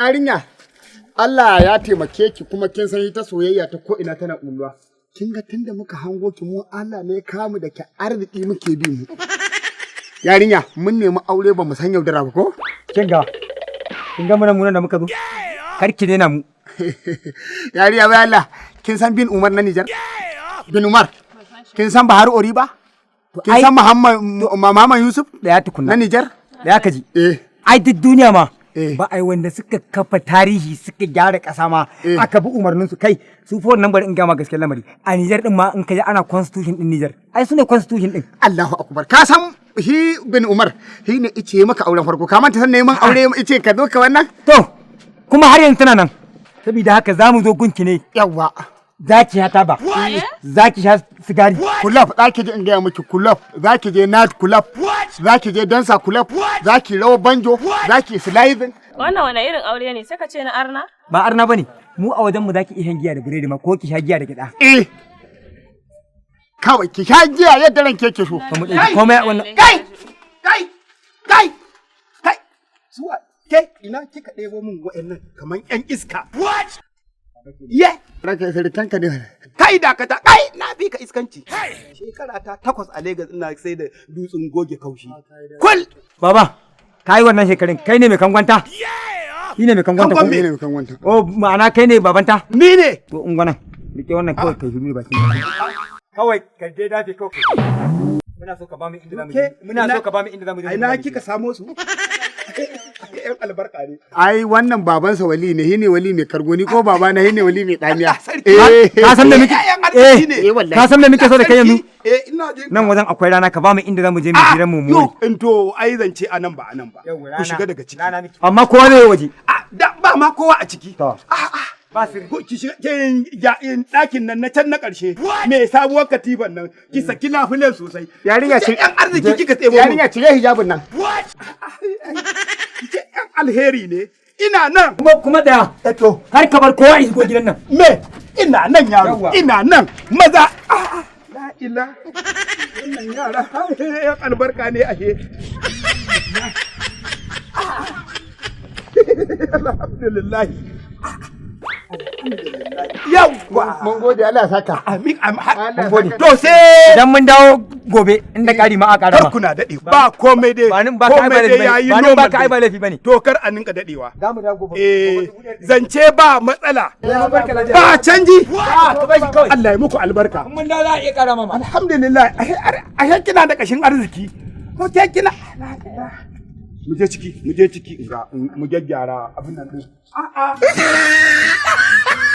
Yarinya, Allah ya taimake ki, kuma kin san ita soyayya ta ko ina tana ulluwa. Kin ga tunda muka hango ki, mu Allah ne kamu da ke arziki muke bi mu. Yarinya, mun nemi aure, ba mu san yaudara ba ko? Kin ga, kin ga muna da muka zo, kar ki daina mu. Yarinya, bai Allah, kin san Bin Umar na Nijar? Bin Umar. Kin san Bahar Oriba? Kin san Muhammad Muhammad Yusuf Daya tukunna. na Nijar? Daya ka ji. Eh. Ai duk duniya ma Eh. ba ai wanda suka kafa tarihi, suka gyara ƙasa ma, Eh. aka bi umarnin su, kai su fa wannan. Bari in gama gaskiyar lamari, a Nijar din ma in ka ji ana constitution din Nijar, ai su ne constitution din. Allahu akbar. Ka san shi Bin Umar shi ne ice maka auren farko. Ka manta san neman aure ice ka zo ka wannan? To, kuma har yanzu tana nan. Saboda haka za mu zo gunki ne. Yawwa. Za ki sha taba, za ki sha sigari. Club za ki je, in gaya miki, club za ki je, night club za ki je, dansa club za ki rawa, banjo za ki sliding. Wannan wani irin aure ne? Sai ka ce na arna? Ba arna bane mu. A wajen mu za ki iya shan giya da biredi ma, ko ki sha giya da gyaɗa. Eh, kawai ki sha giya yadda ranke ke so. Ba mu ɗauki komai a wannan. Kai! Kai! Kai! Kai! Zuwa ke, ina kika ɗebo min wa'annan kaman ƴan iska? What? Ye! Ranka sirikanka ne. Kai, dakata! Kai! Na fi ka iskanci. Shekara ta 8 a Legas ina sai da dutsen goge kaushi. Kul! Baba, ka yi wannan shekarun, kai ne mai kangwanta? Shi ne mai kangwanta ko? Kangon me? Ne mai kangwanta. Oh, ma'ana kai ne babanta? Ni ne! To, ungwana, rike wannan kawai, kai shiru bakin. Kawai ka je dafe kawai. Muna so ka ba mu inda zamu je. Ke, Muna so ka ba mu inda zamu je. A ina kika samo su? Ƴan albarka ne. Ai wannan babansa wali ne, shine wali mai kargo, ni ko baba na shine wali mai tsamiya. Sarki. Eh. Ka san da muke Ƴaƴan arziki ne. Eh, wallahi. Ka san me muke so da kai yanzu? Eh, ina jin. Nan wajen akwai rana, ka ba mu inda zamu je mu hirar mu. Yo, in to ai zance a nan ba a nan ba. Ku shiga daga ciki. Amma kowa zai yi waje. Ah, da ba ma kowa a ciki. To. Ah, ah. Ba sirri. Ko ki shiga ke ya in ɗakin nan na can na ƙarshe mai sabuwar katifan nan, ki saki lafulen sosai. Yarinya Ki ce ce ƴan arziki kika tsebo mu. Yarinya, cire hijabin nan. Ki ce ƴan alheri ne. Ina nan. Kuma daya. Eto. Kar ka bar kowa ya shigo gidan nan. Me? Ina nan, yaro. Yawwa. Ina nan. Maza. Ah, ah. La ila. Wannan yara ƴan albarka ne ashe. Alhamdulillah. Yawwa. Mun gode, Allah ya saka. Amin, amin. Allah ya Mun gode. saka. To sai Idan mun dawo gobe, inda ƙari ma a ƙara kar ma. kuna daɗe ba, komai dai. Ba nin ba ka ai ba Komai laifi dai bane. yayi Ba nin ba normal ka ai ba dai. laifi bane. To, kar a ninka daɗewa. Za mu dawo gobe. Eh, zance ba matsala, ba canji. Ka bar shi kawai. Allah ya muku albarka. Mun dawo za a iya ƙara mama. Alhamdulillah, ashe kina da kashin arziki ko ke kina. Mu je ciki, mu je ciki, ga mu gyaggyara abin nan din. A'a.